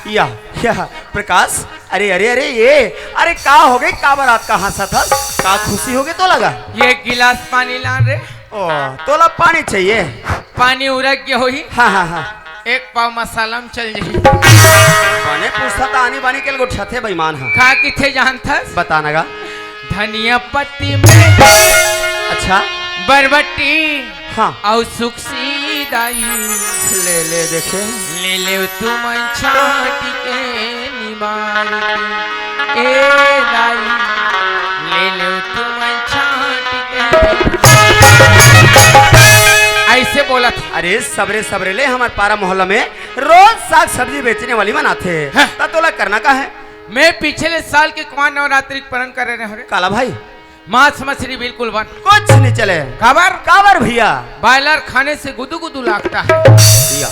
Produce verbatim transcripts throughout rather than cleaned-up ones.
या, या, प्रकाश, अरे, अरे, अरे, ये, अरे, का होगे, का बात, का हंसत हस, का खुशी होगे तोला गा? ये गिलास पानी लान रे। ओ, तोला पानी चाहिए? पानी उरक गे होही। हाँ, हाँ, हाँ। एक पाव मसाला म चल जाही। बने पूछत हस, आनी बानी के गोठियाथे बेईमान ह। का किथे जानथस? बता ना गा। धनिया पत्ती में अच्छा। बरबट्टी हाँ। अउ सुकसी दाई। ले, ले देखे। ले ले तुमन छांट के निमार के, ए दाई। ले ले तुमन छांट के। अइसे बोलत हे। अरे सबरे सबरे ले हमर पारा मोहल्ला में रोज साग सब्जी बेचने वाली मन आथे। हाँ। त तोला करना का हे? मैं पिछले साल के कुमार नवरात्रि के पारण करे रहेंव रे। काला भाई? मांस मछली बिल्कुल बंद। कुछ नहीं चले। काबर? काबर भैया? बॉयलर खाने से गुदू गुदू लागता है। भैया।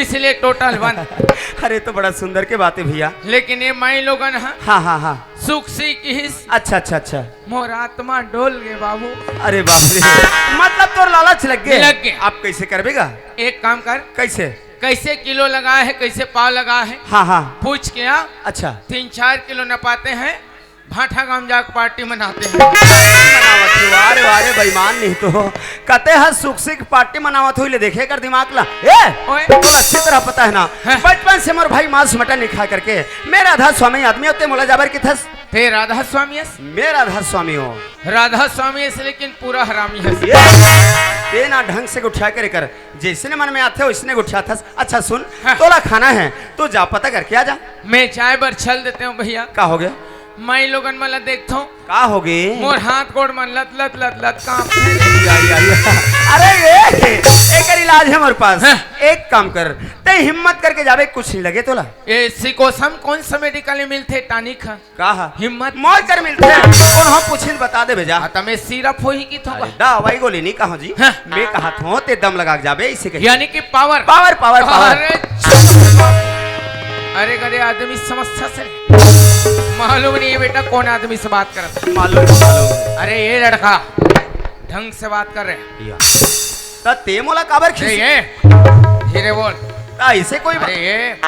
इसलिए टोटल बंद। अरे तो बड़ा सुंदर के बात हे भैया। लेकिन ये माई लोगन ह हाँ, हाँ, हाँ। सुकसी किहिस। अच्छा, अच्छा, अच्छा। मोर आत्मा डोल गे बाबू। अरे बाप रे। मतलब तोर लालच लग गे? लग गे। अब कइसे करबे गा? एक काम कर। कइसे? कइसे किलो लगा हे, कइसे पाव लगा हे? हाँ, हाँ। पूछ के आ। अच्छा। तीन चार किलो नपाते हैं, भाठा गांव जाके पार्टी मनाते हैं। मनावत हो, अरे, अरे, बेईमान नहीं तो। कते ह सुकसी के पार्टी मनावत होही ले देखे कर दिमाग ला। ए, ओए। तो अच्छी तरह पता है ना। हैं? बचपन से मोर भाई मांस मटन नहीं खाय करके। मैं राधा स्वामी आदमी हों, ते मोला जाबर किथस। ते राधा स्वामी हस? मैं राधा स्वामी हों। राधा स्वामी हस, लेकिन पूरा हरामी हस। ये, ते ना ढंग से गोठिया करे कर। जइसने मन में आथे, वइसने गोठियाथस। अच्छा सुन, हाँ। तोला खाना हे, तू जा पता करके आ जा। मैं जाय बर चल देते हूँ भैया। का होगे? माई लोगन मन ला देखथों। का होगे? मोर हाथ गोड़ मन लत लत लत लत कांपथे। या, या, या। अरे ये, एकर इलाज हे मोर पास। हाँ। एक काम कर, ते हिम्मत करके जाबे, कुछ नहीं लगे तोला। ए, सिकोसम कौन सा मेडिकल में मिलथे टॉनिक ह? का ह? हिम्मत। मोर कर मिलथे, कोनो ह पूछिन बता देबे जा। हाँ, त मैं सिरप होही किथों अरे, का? दवाई गोली नहीं कहों जी। हाँ। मैं कहत हों, ते दम लगा के जाबे, इसे कही। यानी कि पावर। Power, power, power. अरे, अरे, गधे आदमी समस्या से मालूम नहीं हे बेटा, कौन आदमी से बात करत हे। मालूम, मालूम। अरे, ये लड़का ढंग से बात कर रहे। या। त ते मोला काबर अरे, खींच? ये, धीरे बोल। त अइसे कोई बा- अरे, ये,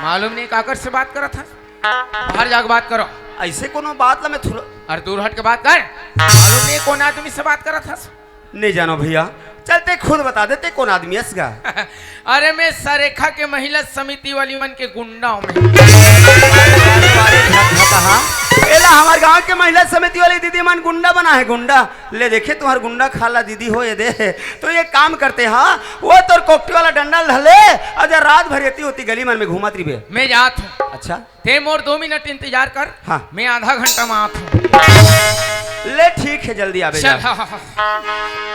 मालूम नहीं काकर से बात करत हे। बाहर जाके बात करो। अइसे कोनो बात ला मैं थोड़ा अरे दूर हट के बात कर। मालूम नहीं कौन आदमी से बात करत हस। नहीं जानो भैया, चल ते खुद बता दे ते कौन आदमी हस गा। अरे मैं सरेखा के महिला समिति वाली मन के गुंडा हों मैं। अरे, अरे, अरे, कहा? एला हमर गांव के महिला समिति वाली दीदी मन गुंडा बना हे, गुंडा। ले देखे तुम्हार गुंडा खाला दीदी हो ये दे। तो ये काम करते हाँ, वो तोर कोकटी वाला डंडा ल धर ले, अउ जा रात भर एती ओती गली मन में घूमत रहिबे। मैं जात हों। अच्छा। ते मोर दो मिनट इंतजार कर, हाँ। मैं आधा घंटा में आत हों। ले ठीक हे, जल्दी आबे चल, जा। हाँ, हाँ, हाँ।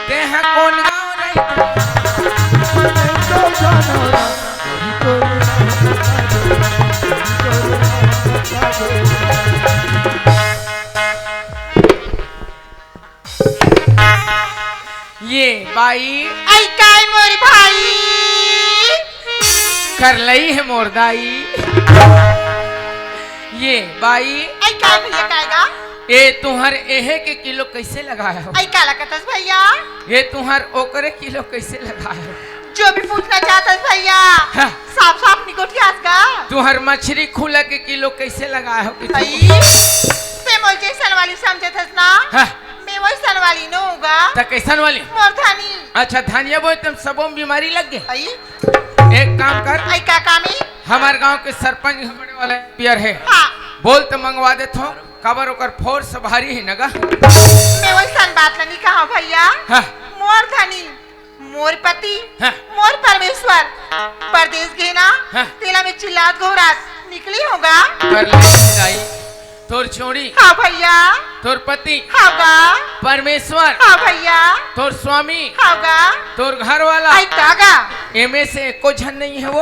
ते ह कौन गाँव रही? ये बाई। आई काय मोर भाई? कर लई हे मोर दाई। ये बाई। आई काय भैया, काय गा? ए तुहर एहे के किलो कइसे लगाय हो? आई काला कथस भैया? ए तुहर ओकरे किलो कइसे लगाय हो? जो भी पूछना चाहत हस भैया, हाँ। साफ साफ निकोटियास गा। तुहर मछरी खुला के किलो कइसे लगाय हो कि तू? आई, ते मोर जैसन वाली समझत हस ना? हाँ। मैं वैसन वाली नो गा। त कैसन वाली? मोर धनी। अच्छा, धनिया बोए तुम सबो में बीमारी लग गे। आई। एक काम कर। आई का काम हे? हमार गांव के सरपंच बड़े वाला पियर हे। हाँ। बोल त मंगवा देथों, काबर ओकर फोर्स भारी हे न गा। मैं वैसन बात ल नहीं कहा भैया। हाँ। मोर धनी, मोर पति, हाँ। मोर परमेश्वर, परदेस गे ना, हाँ। तेला में चिल्लात गोहरात निकली हों गा। कर ले दाई, तोर चोरी, हाँ भैया। तोर पति, हाँ गा। परमेश्वर, हाँ भैया। तोर स्वामी, हाँ गा। तोर घर वाला, आई का गा। एमे से एको झन नहीं हे वो।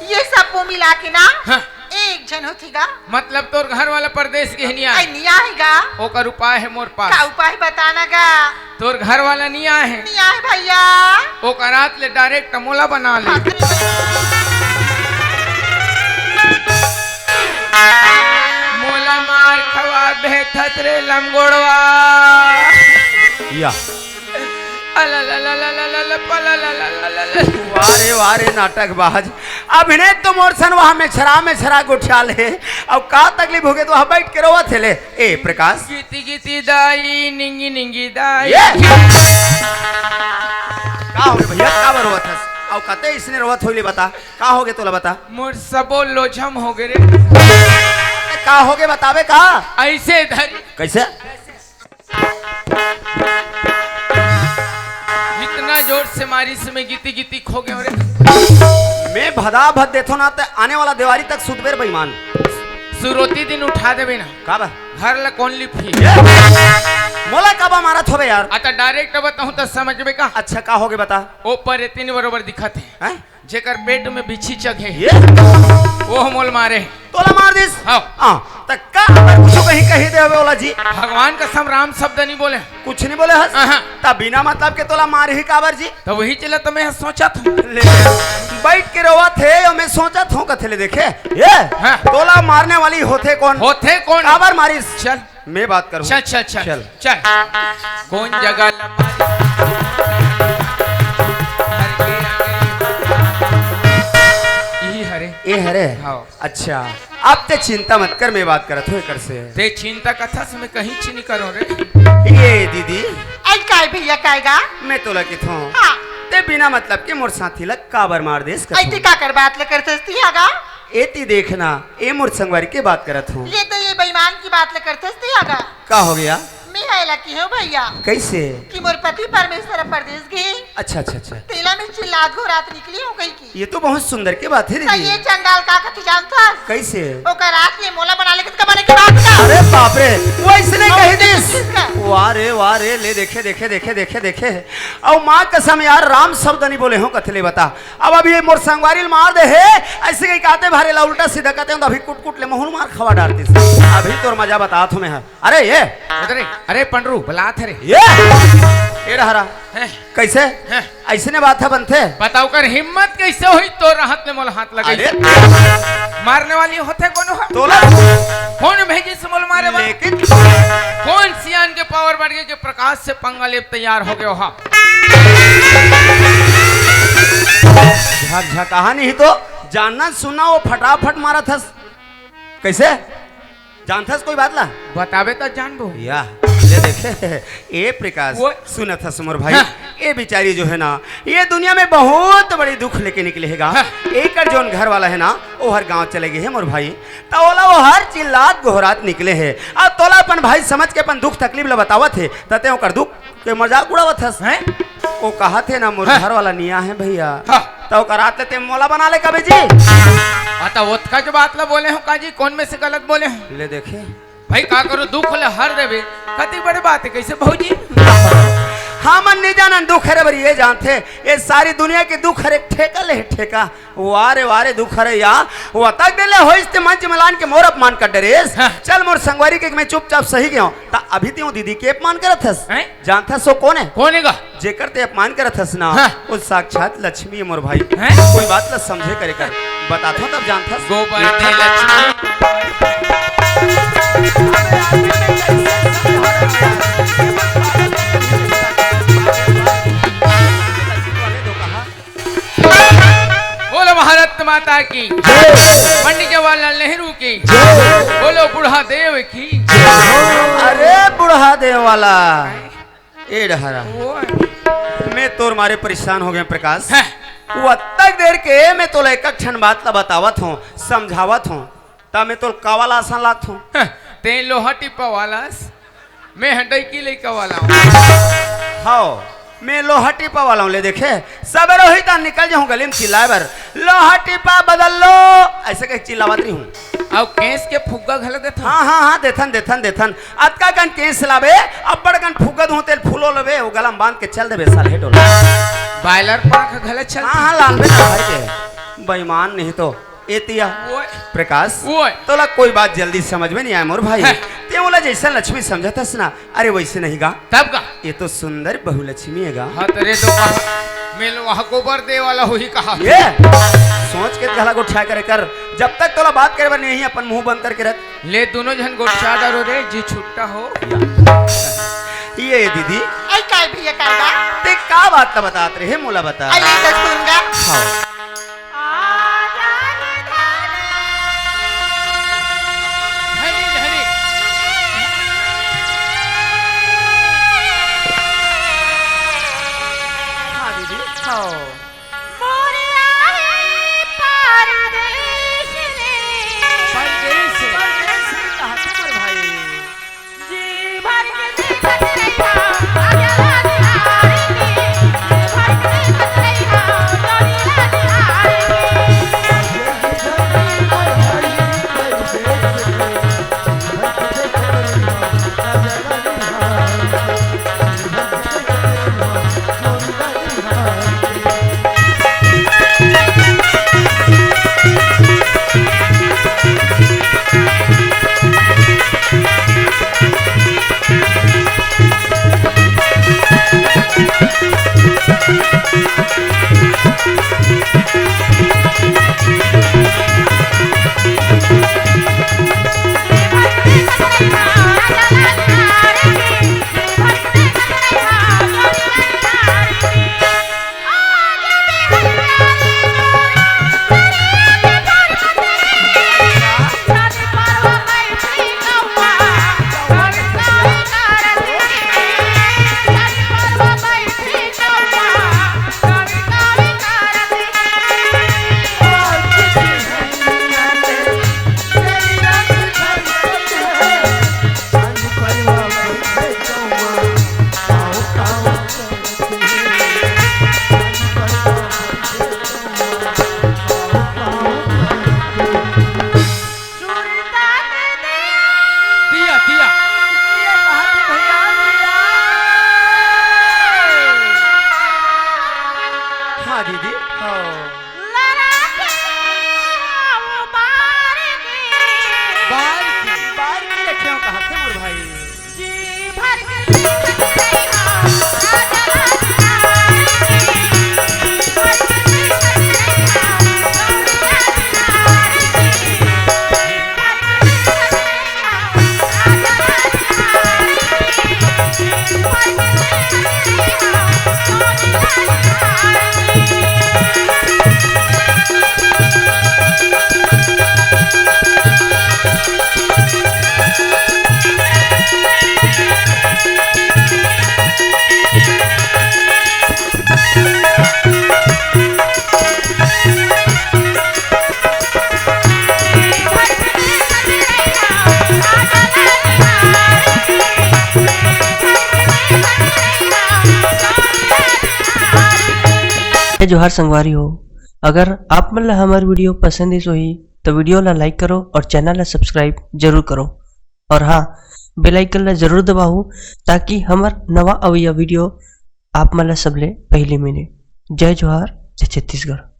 ये सब को मिला के ना, हाँ। एक झन होथे गा। मतलब तोर घर वाला परदेस गे हे, नहीं आए? आई, नहीं आए गा। ओकर उपाय हे मोर पास। का उपाय हे, बता ना गा। तोर घर वाला नहीं आए हे। नहीं आए भैया। ओकर रात ले direct मोला बना ले। हाँ। मोला मार खवा बेथत रे लमगोड़वा। या। वाह रे, वाह रे, नाटकबाज। अभिनय तो मोर सन वहाँ मेछरा, मेछरा गोठियाल हे। अब का तकलीफ होगे तो वहाँ बैठ के रोवत हे ले। ए, प्रकाश। गीति गीति दाई, निंगी निंगी दाई। ये? का होगे भैया, काबर रोवत हस? अउ कते इसने रोवत होइले बता, का होगे तोला बता? मोर सबो लोझम होगे रे। का होगे बताबे का? ऐसे धरी। कैसे? इतना जोर से मारिस में गीति गीति खो गेंव रे। मैं भदा भद देथों ना ते आने वाला देवारी तक सुतबे रे बेईमान। सुरोती दिन उठा देबे ना। का बा? घर ला कौन लिपही? ये? मोला काबर मारत होबे यार? अता direct बताहूँ त समझबे का? अच्छा, का होगे बता? ओ परेतिन बरोबर दिखत हे। हैं? जेकर पेट में बिच्छी चघे हे, ये? वो मोला मारे। तोला मार दिस? हाँ। हाँ, त का अगर कुछ कहीं कही दे होबे ओला जी? भगवान कसम राम शब्द नहीं बोले। कुछ नहीं बोले हस? हाँ, हाँ। त बिना मतलब के तोला मारही काबर जी? त वही चला त मैं सोचत हूँ। ले, बैठ के रोवत हे, अउ मैं सोचत हूँ कथे ले देखे। ये? हाँ। तोला मारने वाली होथे कौन? होथे कौन? काबर मारिस? चल। मैं बात करूँ। चल, चल, चल, चल। चल। कौन जगह ला मारी? घर के आगे। इही हरे। ए हरे? हाँ। अच्छा, अब ते चिंता मत कर, मैं बात करत हूँ एकर से। ते चिंता कथा से मैं कहीं ची नहीं करूँ रे। ये दीदी। आई काय भैया, काय गा? मैं तोला किथों। हाँ। ते बिना मतलब के मोर साथी ला काबर मार देस कथों। ऐती काकर बात ले करथस ती आगा? एती देखना, ए मोर संगवारी के बात करत हूँ। ये तो ये बेईमान की बात ले करथस ती आगा। का हो गया? मैं है लकी हूँ भैया। कैसे? कि मोर पति परमेश्वर परदेश गए। अच्छा, अच्छा, अच्छा। तेला मैं चिल्लात घोरात निकली हूँ कहीं की। ये तो बहुत सुंदर की बात है तो दीदी। ये चंडाल का कथी जानता? कैसे? ओकर रात में मोला बना लेके तो बने की बात का? अरे बाप रे, वो इसने और कही किस दिस। चीज का? वाह रे, वाह रे, ले देखे, देखे, देखे, देखे, देखे। अउ माँ कसम यार, राम शब्द नहीं बोले हो कथले बता। अब अभी ये मोर संगवारी ल मार दे हे, ऐसे कहीं कहते भारे ला उल्टा सीधा कहते हो तो अभी कुट कुट ले महुल मार खवा डारती। अभी तोर मजा बतात हूँ मैं। अरे ये। अरे, अरे पंडरू, बलात हे रे। ये। ये रहा रहा। हैं? कैसे? हैं? ऐसने बात ह बनथे? बताओ कर हिम्मत कैसे होई तोर हाथ में मोला हाथ लगाई। अरे। मारने वाली होथे कोनो ह? तोला। कौन भेजिस मोला मारे बर? लेकिन कौन सियान के पावर बढ़ गए कि प्रकाश से पंगा लेब तैयार हो गयो ह? झकझकाहा नहीं तो जानना सुनना वो फटाफट मारत हस। कैसे? जानथस कोई बात ला? बताबे त जानबो। या, ले देखे, ए प्रकाश, वो सुनत हस मोर भाई, हाँ। ए बिचारी जो है ना, ये दुनिया में बहुत बड़ी दुख लेके निकले हेगा। हाँ। एकर जोन घर वाला है ना, वो हर गांव चले गए है मोर भाई। त ओला वो हर चिल्लात गोहरात निकले है। अब तोला अपन भाई समझ के अपन दुख तकलीफ ला बतावत है, त ते ओकर दुख के मजाक उड़ावत हस। हैं? वो कहा थे ना, मोर हाँ। घर वाला निया है भैया। हाँ। त ओकर रात ले ते मोला बना ले कबे जी। हाँ, त ओतका जो बात ला बोले हो का जी, कौन में से गलत बोले हो? ले देखे। भाई का करो, दुख ले हर देवे, कति बड़े बात है, कैसे भौजी? हमन नहीं जानन दुख हरे बर ये जानथे, ये सारी दुनिया के दुख हरे ठेका ले ठेका। वारे वारे दुख हरे या, वो तक देले होइस ते मंच मिलान के मोर अपमान कर डरेस। हाँ। चल मोर संगवारी के मैं चुपचाप सही गयो। त अभी ते वो दीदी के अपमान करत हस। हैं? जानथस वो कौन है? कौन है गा? जेकर ते अपमान करत हस ना, हाँ। वो साक्षात लक्ष्मी है मोर भाई। हैं? कोई बात ला समझे करे कर, बताथो तब जानथस। गोबर दे लक्ष्मी। बोलो भारत माता की, जय। पंडित जवाहरलाल नेहरू की, जय। बोलो बूढ़ा देव की। अरे बूढ़ा देव वाला, ए डहरा, वो मैं तोर मारे परेशान हो गए प्रकाश। हैं। वो अतक देर के मैं तोला एक ठन बात ला बतावत हूँ, समझावत हूँ, त मैं तोल कावाला असन लागत हूँ। हैं, ते लोहा टिप्पा वाला, मैं हंडई की लइका वाला हूँ। हाओ, मैं लोहा टिप्पा वाला हूँ। ले देखे, सबेरे ही तान निकल जाऊँ गली में चिल्लाए बर, "लोहा टिप्पा बदल लो", ऐसे कह चिल्लावत रही हूँ। अउ केस के फुग्गा घला देथन। हाँ, हाँ, हाँ, देथन, देथन, देथन। अतका कन केस लाबे, अब्बड़ कन फुग्गा दूँ, तेल फूलो लेबे, वो गला में बांध के चल देबे, साले टोला। बॉयलर पाख घला चल। हाँ, हाँ, लाल बे, भर के। बेईमान नहीं तो। एतिया। ओए। प्रकाश, ओए। तोला कोई बात जल्दी समझ में नहीं आया मोर भाई। हैं। ते ओला जैसा लक्ष्मी समझत हस ना, अरे वैसे नहीं गा। तब का? ये तो सुंदर बहुलक्ष्मी है गा। हाँ, तेरे तो कहा, मैं लो वहाँ गोबर दे वाला हुई कहा। ये सोच के गला गोठिया करे कर, जब तक तोला बात करे बर नहीं अपन मुंह बंद करके रख। ले दोनों जन गोठिया डरो रे, जी छुट्टा हो। या। ए दीदी। आई काय भैया, काय बा? ते का बात ला बतात रहे, मोला बता। आई ले तो सुन गा। हाँ। धनी, धनी। हाँ दीदी, हाँ। मोरे आए परदेस ले। परदेस, परदेस ले कहा तुमर भाई। जी भर के देखत रहिहा, आजा रानी हारी के। जी भर के देखत रहिहा, रानी हारी के। दिया, दिया। ये कहा थी भैया, दिया। हाँ दीदी, हाँ। लड़ा के वो बार के। बार की, बार की रखे हो कहा थे मोर भाई। जी भर के देखत रहिहा, राजा राजकुमार के। जी भर के देखत रहिहा, राजा राजकुमार के। जय जोहार संगवारी हो, अगर आप मन ला हमर video पसंद आइस होही, तो video ला like करो और channel ला subscribe जरूर करो। और हाँ, bell icon ला जरूर दबाओ, ताकि हमर नवा अवइया video आप मन ला सबले पहली मिले। जय जोहार, जय छत्तीसगढ़।